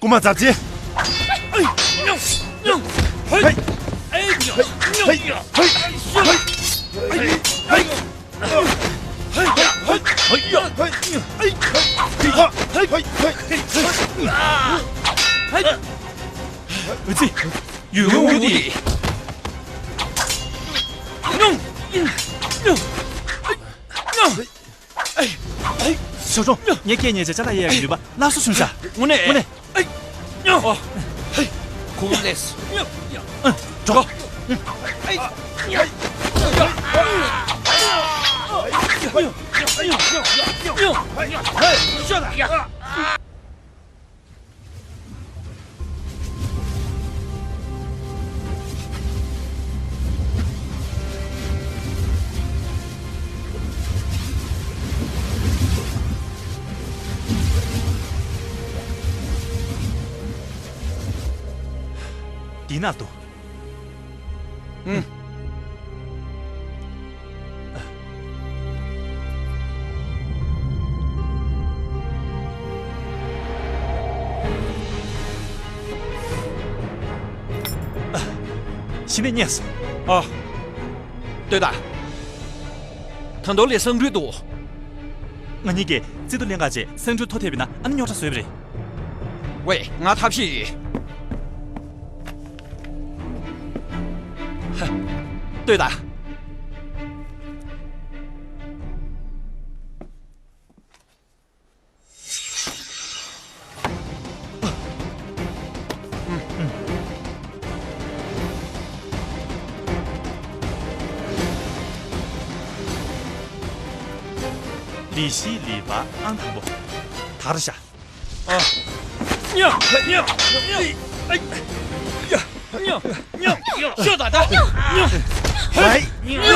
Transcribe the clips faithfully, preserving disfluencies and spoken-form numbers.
རྐུན་མ་ཚབས་ཆེན། ཨུ་ཙི། ཡུལ་ངོ་འདི། ཞའོ་ཀྲུང་། ངས་སྐད་ཉན་བྱས་ཅ་ལག་གཡར་ཡག་གི་ནུས་པ་སླར་གསོ་བྱུང་ཤག་དངོས་གནས། དངོས་གནས། ཁོང་ལས། འགྲོ། འདི་ན་འདུག་ཨུམ། གཞི་ནས་རྙེད་སོང་། ཨ། ལྟོས་དང་། ད་དུང་ལས་གསང་འགྲུལ་འདུག་ང་གཉིས་ཀྱིས་རྩིས་ཐོ་ལེན་ག་བྱས་གསང་འགྲུལ་ཐོ་ཐེབས་པ་ཡིན་ན་ཨ་ནི་རྙོག་དྲ་བཟོས་པ་རེད། ཝེ། ང་ཐབས་ཤེས་ཡོད། ཧ། ལྟོས་དང་། ལི་ཤི་ལི་པ་ཨང་དང་པོ། ད་ར་ཤ། ཨ། ཉ། ཉ། ཉ། ཨ། ཉ། ཉ། ཉ། ཤོད་ད་ད། ཉ། ཧའི། ཉ།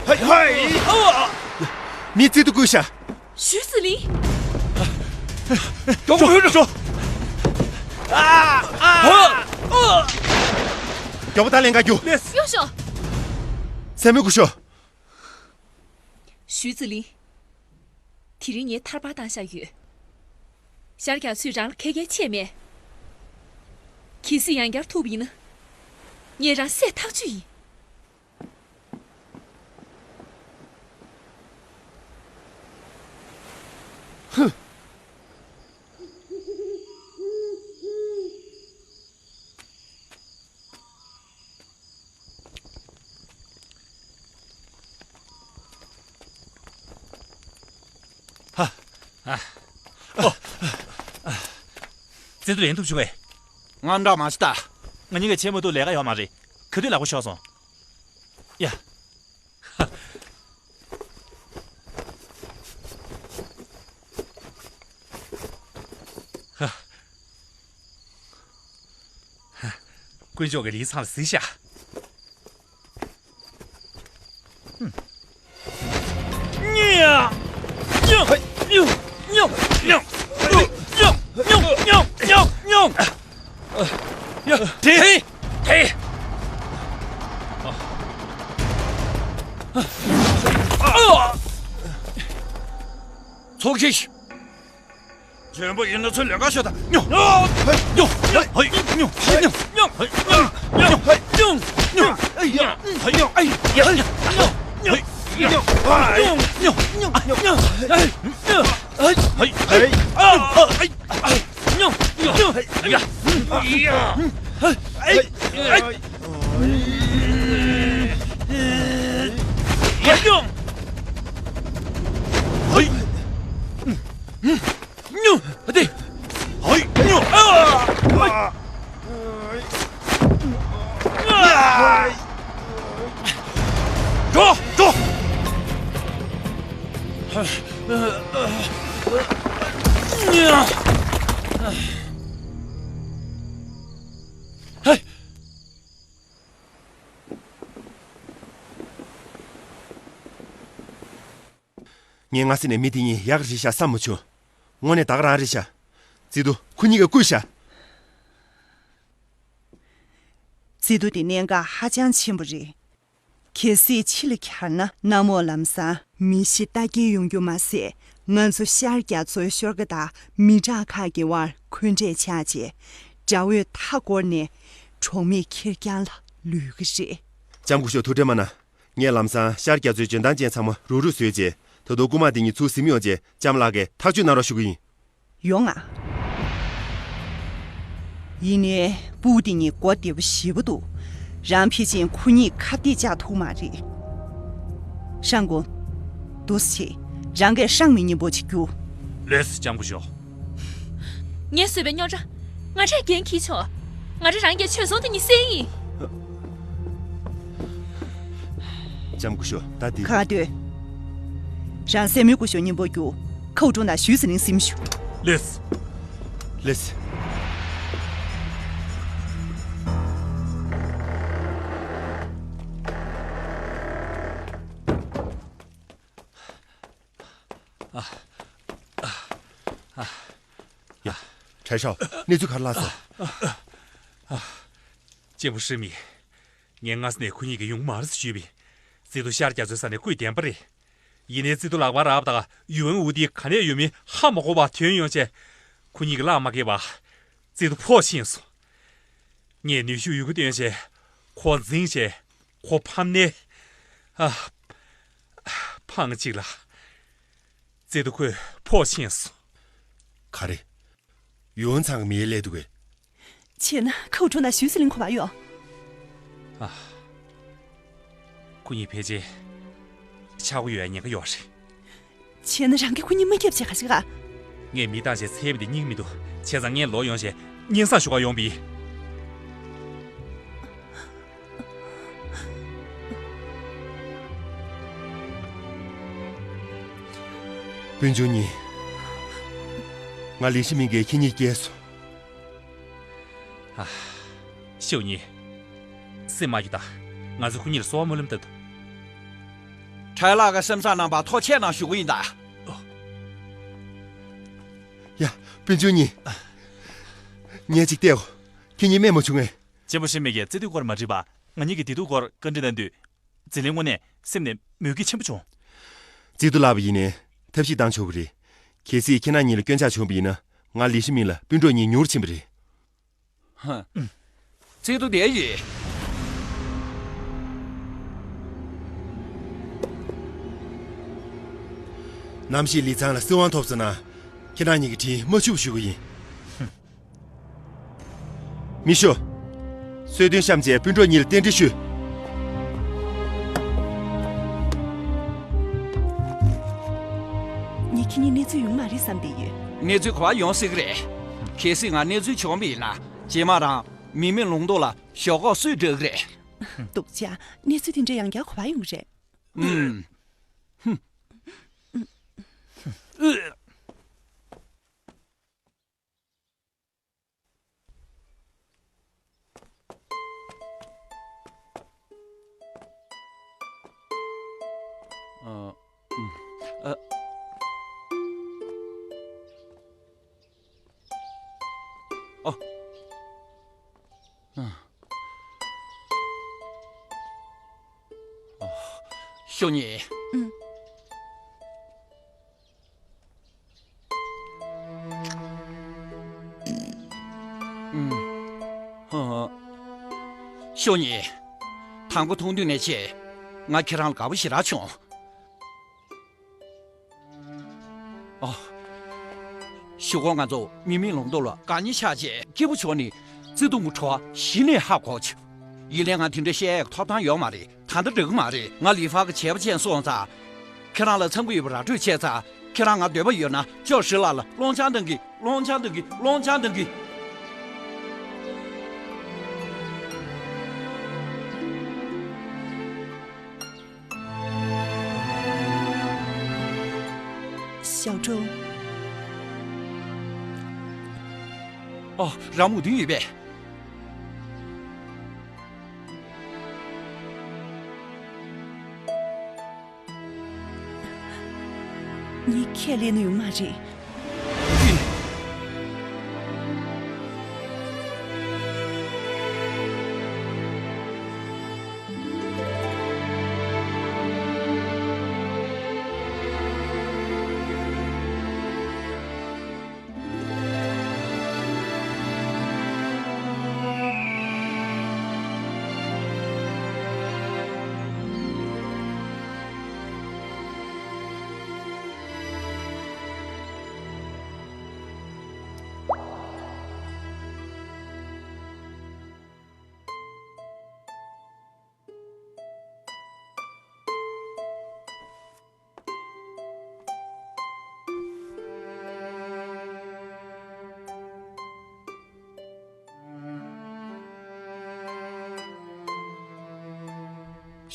ཧའི། ཧའི། ཨ། མི་ཚིག་ཏུ་བཀོད་ཤ། ཞུས་ཙི་ལིན། འགྲོ། འགྲོ། འགྲོ། ཨ། ཨ། ཨ། མགྱོགས་པོ་ད་ལེན་ག་རྒྱུ། གཡོ་ཤོག་སེམས་མུ་གུ་ཤོག་ཞུས་ཙི་ལིན། དེ་རིང་ངས་ཐར་པ་བཏང་བཞག་ཡོད། ཤར་རྒྱག་ཚོས་རང་ལ་ཁེ་གལ་ཆེ་མེད། གལ་སྲིད་ཡང་བསྐྱར་ཐུག་པ་ཡིན་ན། ངས་རང་བསད་ཐག་ཆོད་ཡིན། ཧུ། ཧ། ཨ། ཨོ། བཙན་དུ་ལེན་ཐུབ་བྱུང་བས། ང་འདྲ་མ་ཤི་ད། ང་གཉིས་ཀ་བྱེད་མ་ཐུབ་ལས་ཀ་ཡོད་མ་རེད། ག་དུས་ལག་པ་ཤོར་སོང་། ཡ། ཧ། དཀོན་མཆོག་གི་ལི་ཚང་ལ་གཟིགས་ཤག་ཚོགས་ཤིག་ལྗོན་པ་ཡིན་ན་ཚུར་ལེན་ག་ཤོད་དང་། ཉོ། ཉོ། ཉོ། ཉོ། ཉོ། ཉོ། ཉོ། ཨ་ཏི། ཧོ། ཉོ། ཨ། འགྲོ། འགྲོ། ངས་སྔ་ས་ནས་མི་དེ་གཉིས་ཡག་རེད་ཤག་བསམ་མ་བྱུང་། དངོས་གནས་ད་ག་རང་རེད་ཤག། བརྩེ་དུང་ཁོ་གཉིས་ཀ་བརྐུས་ཤག། བརྩེ་དུང་དེ་གནད་འགག་ཧ་ཅང་ཆེན་པོ་རེད། གལ་སྲིད་ཕྱི་ལ་གྱར་ན་གནམ་འོག་ལམ་སང་མི་ཤི་རྟ་འགྱེལ་ཡོང་རྒྱུ་མ་ཟད། ང་ཚོ་ཤར་རྒྱ་མཚོའི་ཤོར་ཁ་དང་མི་དྲག་ཁག་གི་དབར་འཁོན་འགྲས་ཆགས་རྗེས། དགྲ་བོས་མཐའ་བསྐོར་ནས་གྲོགས་མེད་ཁེར་རྐྱང་ལ་ལུས་ཀྱི་རེད། ལྕམ་སྐུ་ཞབས་ཐུགས་ཁྲལ་མ་གནང་། ངས་ལམ་སང་ཤར་རྒྱ་མཚོའི་འཇོན་ཐང་ཅན་ཚང་མ་རུག་རུག་བཟོས་རྗེས། ད་དུང་རྐུན་མ་དེ་གཉིས་ཚུར་ཟིན་ཡོང་རྗེས་ལྕམ་ལགས་ཀྱིས་ཐག་གཅོད་གནང་རོགས་ཞུ་གི་ཡིན། ཡོང་ང་། ཡིན་ནའི་སྤུ་གུ་དེ་གཉིས་མགོ་བདེ་པོ་ཞེ་པོ་འདུག། རང་ཕལ་ཆེར་ཁོ་གཉིས་ཁ་གཏད་བཅག་ཐུབ་མ་རེད། ཧྲང་ཀུང་། འདུག་སེ་བྱེད། རང་གིས་ཧྲང་མིང་མཉེན་པོ་ཅིག་རྒྱུགས། ལགས་སོ། ལྕམ་སྐུ་ཞབས། ངས་བཟོས་པའི་རྙོག་དྲ་ང་འདྲས་འགན་འཁྱེར་ཆོག། ང་འདྲས་རང་གི་ཆོས་ཚོགས་དེ་གཉིས་བསད་ཡིན། ལྕམ་སྐུ་ཞབས། ད་འདི། ག་འདོད། རང་སྲས་མོའི་སྐུ་ཞབས་མཉེན་པོ་རྒྱུགས། ཁའུ་ཀྲུང་དང་ཞུས་ཟི་ལིང་སེམས་ཞུ། ལགས། ལགས། ཡ། གྲྭ་ཤག། གནས་ཚུལ་ག་རེ་ལྷག་སོང་། གཅེན་པོ་ཧྲི་མི། ངས་སྔ་ས་ནས་ཁོ་གཉིས་ཀྱིས་ཡོང་མ་རེད་ཟེར་ཞུས་པས། བརྩེ་དུང་ཤར་རྒྱ་མཚོའི་ས་ནས་རྐུས་བསྡད་པ་རེད། ཡིན་ནའི་བརྩེ་དུང་ལག་པ་རག་པ་དང་ཡུའུ་ཨན་ཝུ་ཏི་ག་ནས་ཡོད་མིན་ཧ་མ་གོ་བར་ཐོན་ཡོང་བྱས། ཁོ་གཉིས་ཀྱིས་གླགས་མ་འཁེལ་བར། བརྩེ་དུང་ཕོག་ཕྱིན་སོང་། ངས་ནུས་ཤུགས་ཡོད་རྒུ་བཏོན་བྱས། ཁོ་འཛིང་བྱས། ཁོ་ཕམ་ནས། ཨ། ཕངས་གཅིག་ལ། བརྩེ་དུང་ཁོས་ཕོག་ཕྱིན་སོང་། ག་རེ། ཡོན་ཚང་གི་མི་ཡ་སླེབས་འདུག་གས། བྱས་ན་ཁའུ་ཀྲུང་དང་ཞུས་ཟི་ལིང་ཁོ་པར་ཡོད། ཨ། ཁོ་གཉིས་ཕལ་ཆེར་ཆག་སྒོ་ཡོད་ཡ་ཉེན་ཁ་ཡོད་རེད། བྱས་ན་རང་གིས་ཁོ་གཉིས་མ་བརྒྱབ་བྱས་ག་ཞིག་ག། ངས་མི་བཏང་བྱས་འཚོལ་བ་དེ་རྙེད་ཀྱི་མི་འདུག། བྱས་ཙང་ངས་ལོག་ཡོང་བྱས་སྙན་སེང་ཞུ་གར་ཡོང་བ་ཡིན། སྤུན་ཆུང་གཉིས། ང་ལི་ཧྲི་མིང་གིས་ཁྱེད་གཉིས་སྐྱེལ་སོང་། ཨ། ཤོག་གཉིས། སེམས་མ་སྐྱིད་ད། ང་ཚོས་ཁོ་གཉིས་ལ་གསོལ་བ་སྨོན་ལམ་བཏབ་འདུག། ཁྲའེ་ལགས་ཀྱིས་སེམས་བཟང་གནང་བར་ཐུགས་རྗེ་ཆེ་གནང་ཞུ་གི་ཡིན་ད། ཡ། སྤུན་ཆུང་གཉིས། ངས་ཅིག་བལྟས་གོ། ཁྱེད་གཉིས་སྨན་མ་བྱུང་ངས། གཅེན་པོ་ཧྲི་མི་གིས་བརྩེ་དུང་སྐོར་མ་དྲིས་པར་ང་གཉིས་ཀྱི་བདེ་སྡུག་སྐོར་བཀའ་འདྲི་གནང་དུས། ཟི་ལིང་དངོས་གནས་སེམས་ནས་མོས་གུས་ཆེན་པོ་བྱུང་། བརྩེ་དུང་ལགས་པ་ཡིན་ནའི་ཐབས་ཤེས་བཏང་ཆོག་གི་རེད། གལ་སྲིད་ཁྱེད་རང་གཉིས་ལ་སྐྱོན་ཆག་བྱུང་བ་ཡིན་ན། ང་ལི་ཧྲི་མིང་ལ་སྤུན་གྲོགས་གཉིས་ཉུང་རུ་ཕྱིན་པ་རེད། ཧ། བརྩེ་དུང་བསྡད་ཡོད། གནམ་གཤིས་ལི་ཚང་ལ་སྲིད་དབང་ཐོབ་སོང་ན། ཁྱེད་རང་གཉིས་ཀྱི་དྲིན་མ་ཆུབ་ཞུ་གི་ཡིན། མི་ཤོ། གསོལ་སྟོན་བཤམས་བྱས་སྤུན་གྲོགས་གཉིས་ལ་རྟེན་འབྲེལ་ཞུ། ངས་ཁྱེད་གཉིས་གནས་ཚུལ་ཡོང་མ་རེད་བསམ་བསྡད་ཡོད། གནས་ཚུལ་ག་པར་ཡོང་སྲིད་ཀྱི་རེད། གལ་སྲིད་ང་གནས་ཚུལ་བྱུང་བ་ཡིན་ན། རྗེས་མ་རང་མི་མེད་ལུང་རྟོགས་ལ་ཞོག་ཁོག་གསོས་འགྲོ་གི་རེད། སྡུག་ཅག། གནས་ཚུལ་དེ་འདྲ་ཡང་བསྐྱར་ག་པར་ཡོང་གི་རེད། ཨུམ། ཨ། ཨུམ། ཨ། ཨ། ཤོ་ཉེ། ཨུམ། ཨུམ། ཧ། ཤོ་ཉེ། དང་པོ་མཐོང་དུས་ནས་བྱས། ང་ཁྱེད་རང་ལ་དགའ་པོ་ཞེ་དྲག་བྱུང་། ཨ། གཞུག་གུ་ང་ཚོ་མི་མེད་ལུང་རྟོགས་ལ་དགའ་ཉེ་ཆགས་རྗེས་སྐྱིད་པོ་བྱུང་ནས་བརྩེ་དུང་གི་བྲོ་བ་གཞི་ནས་ཧ་གོ་བྱུང་། ཡིན་ནའི་ང་དེ་འདྲ་བཤད་ཡག་ཐོབ་ཐང་ཡོད་མ་རེད། ད་ལྟ་འགྲིག་གི་མ་རེད། ང་ལི་ཧྥ་གི་བྱས་པ་བྱས་སོང་ཙང་། ཁྱེད་རང་ལ་འཚམས་འཁོར་ཡོད་པ་ར་སྤྲོད་བྱས་ཙང་། ཁྱེད་རང་ང་འདོད་པ་ཡོད་ན་ཅོ་ཧྲི་ལགས་ལ་སློང་ཆང་འདང་གི། སློང་ཆང་འདང་གི། སློང་ཆང་འདང་གི། ཞའོ་ཀྲུང་། ཨོ། རང་མོས་མཐུན་ཡོད་པས། ངས་ཁས་ལེན་ནི་ཡོད་མ་རེད།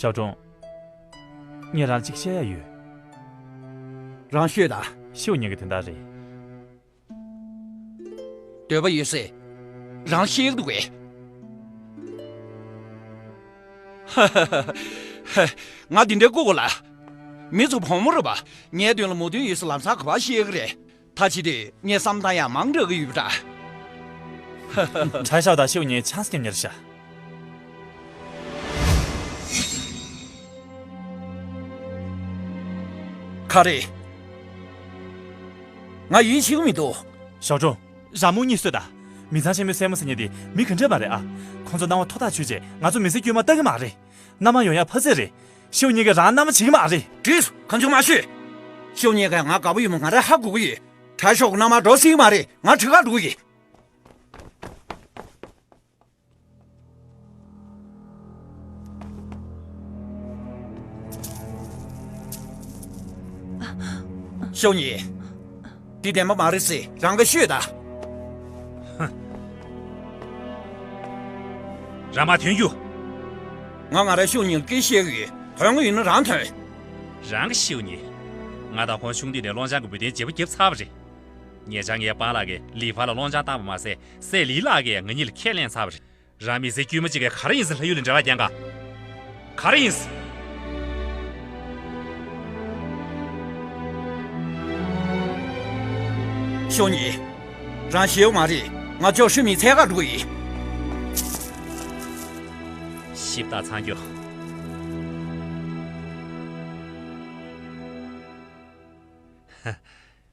ཞའོ་ཀྲུང་། ངས་རང་ལ་གཅིག་བཤད་ཡ་ཡོད། རང་ཤོད་དང་། ཤིའུ་ཉིན་གྱི་དོན་དག་རེད། འདོད་པ་ཡོད་ཚེ། རང་ཤེས་ཀྱི་འདུག་གས། ཧ་ཧ་ཧ་ཧ། ང་འདི་འདྲའི་ལྐུགས་པ་ལ། མི་ཚོ་བུ་མོ་རེད་པ། ངའི་མདུན་ལ་མོས་མཐུན་ཡོད་ཚེ་ལམ་སང་ག་པར་བཤད་ཀྱི་རེད། ད་བྱེད་དུས་ངས་བསམ་བློ་བཏང་ཡག་མང་དྲགས་ཀྱི་ཡོད་པ་འདྲ། ཧ་ཧ་ཧ། ཁྲའེ་ཞའོ་དང་ཤིའུ་ཉིན་ཆང་ས་ཁེམ་ཉར་ཤག་ག་རེ། ང་ཡིད་ཆེས་ཀྱི་མི་འདུག་ཞའོ་ཀྲུང་། རང་མོས་གཉིད་སད་དང་། མི་ཚང་ཆེན་མོའི་སྲས་མོ་ཟེར་མཁན་དེ་མི་ག་འདྲ་མ་རེད་ཨ། ཁོང་ཚོ་སྣང་བ་མཐོ་ཐག་ཆོད་བྱས་ང་ཚོ་མི་ཚེ་དཀྱུས་མ་ལྟ་གི་མ་རེད། མནའ་མ་ཡོང་ཡག་ཕ་ཚད་རེད། ཤིའུ་ཉིན་གྱིས་རང་མནའ་མ་བྱེད་ཀྱི་མ་རེད། འགྲིག་སོང་། གང་བྱུང་མ་ཤོད། ཤིའུ་ཉིན་གྱིས་ང་དགའ་པོ་ཡིན་པ་ང་རང་ཧ་གོ་གི་ཡོད། གྲྭ་ཤོག་གི་མནའ་མ་འགྲོ་སྲིད་ཀྱི་མ་རེད། ང་གྲི་ཁར་འགྲོ་གི་ཡིན། ཤིའུ་ཉིན། འདི་བདེན་པ་མ་རེད་ཟེར་རང་གིས་ཤོད་དང་། རང་མོས་མཐུན་རྒྱུ། ང་ང་རང་ཤིའུ་ཉིན་ལ་སྐད་བཤད་ཀྱི་ཡོད། དོན་དངོས་ཡིན་ན་རང་ཐོན། རང་གི་ཤིའུ་ཉིན། ང་དང་ཁོང་ཆུང་དུས་ནས་སློང་ཆང་གི་འབུལ་རྟེན་བརྗེ་པོ་བརྒྱབ་ཚར་བ་རེད། ཉེ་ཆར་ངའི་པཱ་ལགས་ཀྱིས་ལི་ཧྥ་ལ་སློང་ཆང་བཏང་བ་མ་ཟད་སྲས་ལི་ལགས་ཀྱིས་ང་གཉིས་ལ་ཁས་ལེན་ཚར་བ་རེད། རང་མི་ཚེ་དཀྱུས་མ་གཅིག་གིས་ག་རེ་ཡིན་ཟེར་ལྷ་ཡུལ་ལ་འབྲེལ་བ་རྒྱག་ག་ག་རེ་ཡིན་ཟེར། ཤིའུ་ཉིན། རང་ཤེས་ཡོད་མ་རེད། ང་ཅོ་ཧྲི་མི་འཚོལ་ག་འགྲོ་གི་ཡིན། ཞིབ་ལྟ་ཚང་རྒྱུ།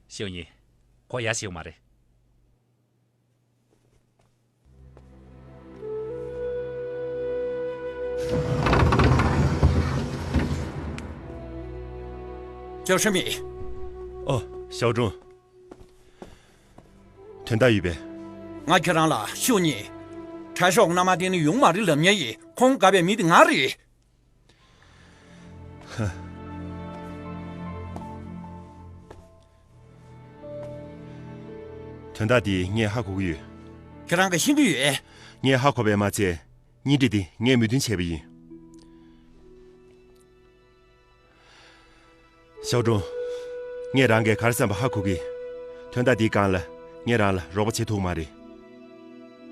ཤིའུ་ཉིན། ཁོ་ཡ་ཤེས་ཡོད་མ་རེད། ཅོ་ཧྲི་མི། ཨོ། ཞའོ་ཀྲུང་། དོན་དག་ཡོད་པས། ང་ཁྱེད་རང་ལ་ཤིའུ་ཉིན། གྲྭ་ཤོག་མནའ་མ་བསྟེན་ནས་ཡོང་མ་རེད་ལབ་མཁན་ཡིན། ཁོང་དགའ་པའི་མི་དེ་ང་རེད། དོན་དག་འདི་ངས་ཧ་གོ་གི་ཡོད། ཁྱེད་རང་གིས་ཤེས་ཀྱི་ཡོད། ངས་ཧ་གོ་བས་མ་ཚད། གཉེན་སྒྲིག་འདི་ངས་མོས་མཐུན་བྱས་པ་ཡིན། ཞའོ་ཀྲུང་། ངས་རང་གིས་ག་རེ་བསམ་པ་ཧ་གོ་གི། དོན་དག་འདིའི་སྒང་ལ་ངས་རང་ལ་རོགས་པ་བྱེད་ཐུབ་མ་རེད།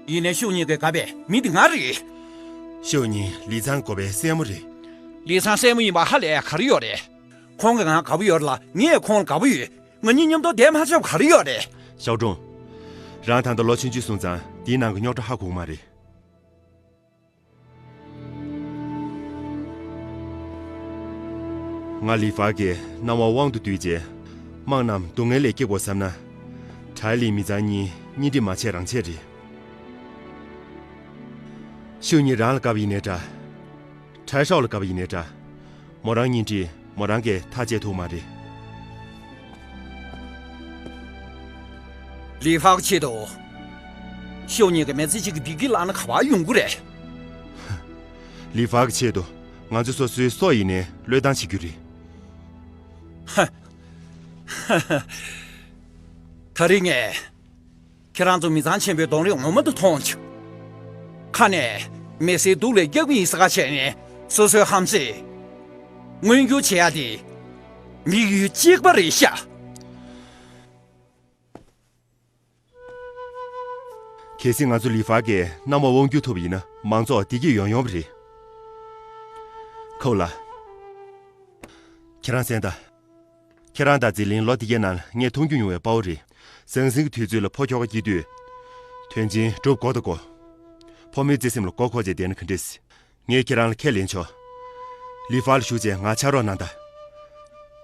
ཡིན་ནའི་ཤིའུ་ཉིན་གྱིས་དགའ་པའི་མི་འདི་ང་རེད། ཤིའུ་ཉིན་ལི་ཚང་དགོན་པའི་སྲས་མོ་རེད། ལི་ཚང་སྲས་མོ་ཡིན་པ་ཧ་ལས་ག་རེ་ཡོད་རེད། ཁོང་གིས་ང་དགའ་པོ་ཡོད་ལ་ངས་ཁོང་ལ་དགའ་པོ་ཡོད། ང་གཉིས་མཉམ་དུ་བསྡད་མ་ཆོག་ག་རེ་ཡོད་རེད། ཞའོ་ཀྲུང་། རང་ད་ལྟ་ལོ་ཆུང་ཆུང་སོང་ཙང་འདིའི་ནང་གི་རྙོག་དྲ་ཧ་གོ་གི་མ་རེད། ང་ལི་ཧྥ་གིས་སྣང་བ་དབང་དུ་བསྡུས་རྗེས། དམངས་རྣམས་སྡུག་བསྔལ་ལས་སྐྱིད་དགོས་བསམ་ན། ཁྲའེ་ལི་མི་ཚང་གཉིས་གཉེན་སྒྲིག་མ་བྱས་རང་བྱས་རེད། ཤིའུ་ཉིན་རང་ལ་དགའ་བ་ཡིན་ནའི་འདྲ། ཁྲའེ་ཧྲའོ་ལ་དགའ་བ་ཡིན་ནའི་འདྲ། མོ་རང་གཉེན་སྒྲིག་མོ་རང་གིས་ཐག་བཅད་ཐུབ་མ་རེད། ལི་ཧྥ་གི་ཆེད་དུ། ཤིའུ་ཉིན་གྱིས་མི་ཚེ་གཅིག་གི་བདེ་སྐྱིད་བརླག་ན་ག་པར་ཡོང་གི་རེད། ལི་ཧྥ་གི་ཆེད་དུ་ང་ཚོ་སོ་སོའི་སྲོག་ཡིན་ནའི་བློས་བཏང་བྱེད་རྒྱུ་རེད། ཧ། ཧ་ཧ། ད་རེས་ངས་ཁྱེད་རང་ཚོ་མི་ཚང་ཆེན་པོའི་གདོང་རིས་ངོ་མ་དུ་མཐོང་བྱུང་། ཁ་ནས་མི་ཚེ་སྡུག་ལས་རྒྱགས་པ་ཡིན་ཟེར་ཁ་བྱས་ནས་སོ་སོའི་ཧམ་ཚེ་མངོན་འགྱུར་བྱེད་ཡ་དེ་དམིགས་ཡུལ་གཅིག་པ་རེད་ཤག་གལ་སྲིད་ང་ཚོ་ལི་ཧྥ་གིས་གནམ་འོག་དབང་བསྒྱུར་ཐུབ་པ་ཡིན་ན། མང་ཚོགས་བདེ་སྐྱིད་ཡོང་ཡོང་བ་རེད། ཁའུ་ལགས། ཁྱེད་རང་གསན་དང་། ཁྱེད་རང་དང་ཛི་ལིང་ལོ་འདི་གའི་ནང་ལ་ངས་མཐོང་རྒྱུ་ཉུང་བའི་དཔའ་བོ་རེད། ཟང་ཟིང་གི་དུས་ཚོད་ལ་ཕོ་ཁྱོ་ག་སྐྱེས་དུས། དོན་ཆེན་སྒྲུབ་དགོས་དང་དགོས། ཕོ་མོའི་བརྩེ་སེམས་ལ་མགོ་འཁོར་བྱས་བསྡད་ན་ག་འདྲས། ངས་ཁྱེད་རང་ལ་ཁས་ལེན་ཆོག་ལི་ཧྥ་ལ་ཞུགས་བྱས་ང་ཕྱག་རོགས་གནང་དང་།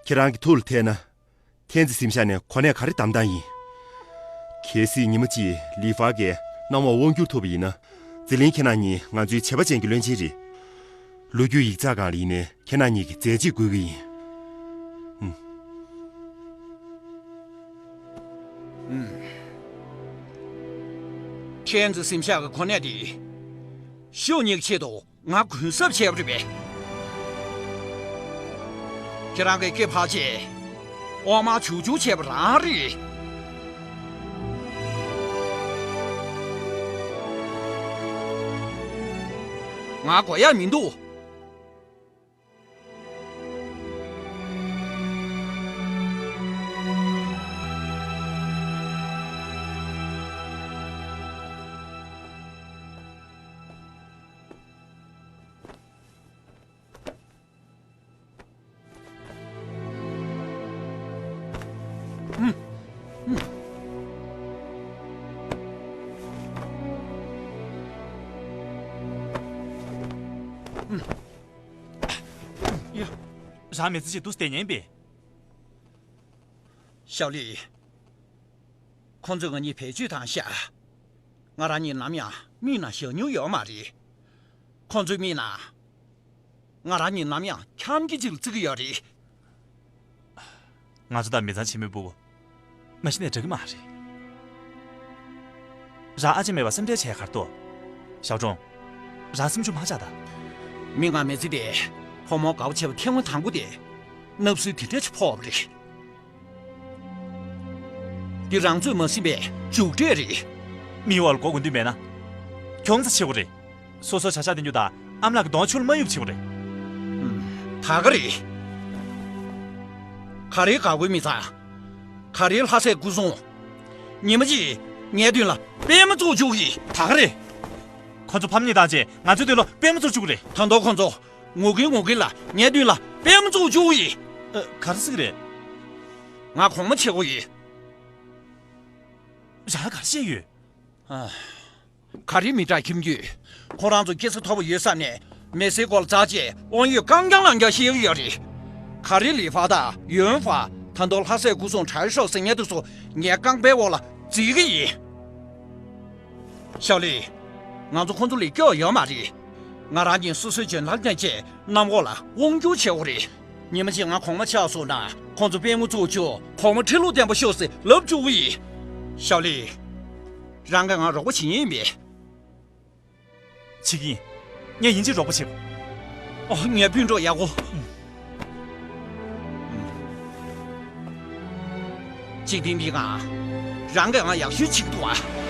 ཁྱེད་རང་གི་ཐུགས་ལ་འཐད་ན། ཐན་ཙི་གཟིམ་ཤག་ནས་གོ་གནས་ག་རེ་བདམས་སྟངས་ཡིན། གལ་སྲིད་ཉི་མ་གཅིག་ལི་ཧྥ་གིས་གནམ་འོག་དབང་བསྒྱུར་ཐུབ་པ་ཡིན་ན། ཛི་ལིང་ཁྱེད་རང་གཉིས་ང་ཚོའི་བྱས་པ་ཅན་གྱི་བློན་ཆེན་རེད། ལོ་རྒྱུས་ཡིག་ཚགས་སྒང་ལ་ཡིན་ནའི་ཁྱེད་རང་གཉིས་ཀྱི་མཛད་རྗེས་འགོད་ཀྱི་ཡིན། ཨུམ། ཨུམ། ཐན་ཙི་གཟིམ་ཤག་གི་གོ་གནས་དེ་ཤོ་གཉིས་ཀྱི་ཆེད་དུ། ང་གུན་གསབ་བྱས་པ་རེད་པས། ཁྱེད་རང་གི་སྐེ་ཕར་བཅད། འོག་མ་བྱུག་བྱུག་བྱས་པ་རང་རེད། ང་དགོས་ཡག་མི་འདུག་ཡ། རང་མི་ཚེ་གཅིག་ཏུ་བསྡད་ཉན་པས། ཞའོ་ལི། ཁོང་ཚོས་ང་གཉིས་བེད་སྤྱོད་བཏང་ཤག་ང་རང་གཉིས་ནམ་ཡང་མིག་ནང་བཞག་མྱོང་ཡོད་མ་རེད། ཁོང་ཚོའི་མིག་ནང་། ང་རང་གཉིས་ནམ་ཡང་འཁྱམ་གྱི་ཅིག་ལ་བརྩི་གི་ཡོད་རེད། ང་ཚོ་དང་མི་ཚང་ཆེན་མོའི་སྤུ་གུ། མ་གཞི་ནས་འདྲ་གི་མ་རེད། རང་ཨ་ཅེ་མེད་པ་སེམས་ཁྲལ་བྱས་ག་རེ་འདུག་ཞའོ་ཀྲུང་། རང་སེམས་ཆུང་མ་ཆགས་དང་། མི་ང་མི་ཚེ་དེ་ཕོ་མོ་དགའ་པོ་བྱས་པ་ཐེངས་མ་དང་པོ་དེ། སྣབས་སུལ་དེ་འདྲ་ཅིག་ཕོག་པ་རེད། འདི་རང་ཚོས་མ་ཟིན་པའི་མཇུག་འབྲས་རེད། མིའི་འོག་ལ་མགོ་སྒུར་འདོད་མེད་ན། གྱོང་ཙམ་ཆེ་བོ་རེད། སོ་སོའི་བྱ་བཞག་བསྟན་རྒྱུ་དང་ཨ་མ་ལགས་ཀྱི་གདོང་ཆུ་ལ་མ་གཡུག་ཆེ་བོ་རེད། ད་ག་རེད། ག་རེ་དགའ་དགོས་མི་ཚང་། ག་རེ་ལྷ་སའི་སྐུ་སྲུང་། ཉི་མ་གཅིག་ངའི་མདུན་ལ་པད་མ་བཙུགས་བཅུག་གི། ད་ག་རེད། ཁོ་ཚོ་ཕམ་ཉེས་བཏང་རྗེས་ང་ཚོའི་མདུན་ལ་པད་མ་བཙུགས་བཅུག་གི་རེད། ད་དུང་ཁོ་ཚོ་ངུ་གིན་ངུ་གིན་ལ་ངའི་མདུན་ལ་པད་མ་བཙུགས་བཅུག་གི། ཨ། ག་རེ་ཟེར་གི་རེད། ང་གོང་མ་བྱེད་དགོས་ཡིན། རང་ལ་ག་རེ་བཤད་ཡོད། ཨ། ག་རེ་མི་དྲག་ཁྱིམ་རྒྱུད། ཁོ་རང་ཚོ་སྐྱེ་ས་མཐོ་པོ་ཡོད་བསམ་ནས་མི་སེར་སྐོར་ལ་འཛེགས་རྗེས་དབང་ཡོད་རྐང་རྐྱང་ལངས་རྐྱང་བཤད་ཀྱི་ཡོད་རེད། ག་རེ་ལི་ཧྥ་དང་ཡོན་ཧྥ། ད་དུང་ལྷ་སའི་སྐུ་སྲུང་དྲག་ཤོས་ཟེར་མཁན་དེ་ཚོ་ངའི་རྐང་པའི་འོག་ལ་འཛེགས་ཀྱི་ཡིན། ཞའོ་ལི། ང་ཚོ་ཁོང་ཚོ་ལས་སྐྱོ་ཡོད་མ་རེད། ང་རང་གཉིས་སོ་སོའི་འཇོན་ཐང་བསྟན་ཆེད་གནམ་འོག་ལ་དབང་བསྒྱུར་བྱེད་དགོས་རེད། ཉི་མ་གཅིག་ང་གོང་མ་ཆགས་སོང་ན་ཁོང་ཚོ་པད་མོ་བཙུགས་བཅུག་གོང་མ་ཁྲི་ལོ་བརྟན་པོ་ཤོག་ཟེར་ལབ་བཅུག་གི་ཡིན། ཞའོ་ལི། རང་གིས་ང་རོགས་པ་བྱེད་ཉན་ཡིན་པས། བྱེད་ཀྱི་ཡིན། ངས་ཡིན་གཅིག་རོགས་པ་བྱེད། ཨོ། ངའི་སྤུན་གྲོགས་ཡག་པོ། འཇིག་རྟེན་འདི་སྒང་རང་གིས་ང་ཡག་ཤོས་བྱེད་ཀྱི་འདུག་ཨ།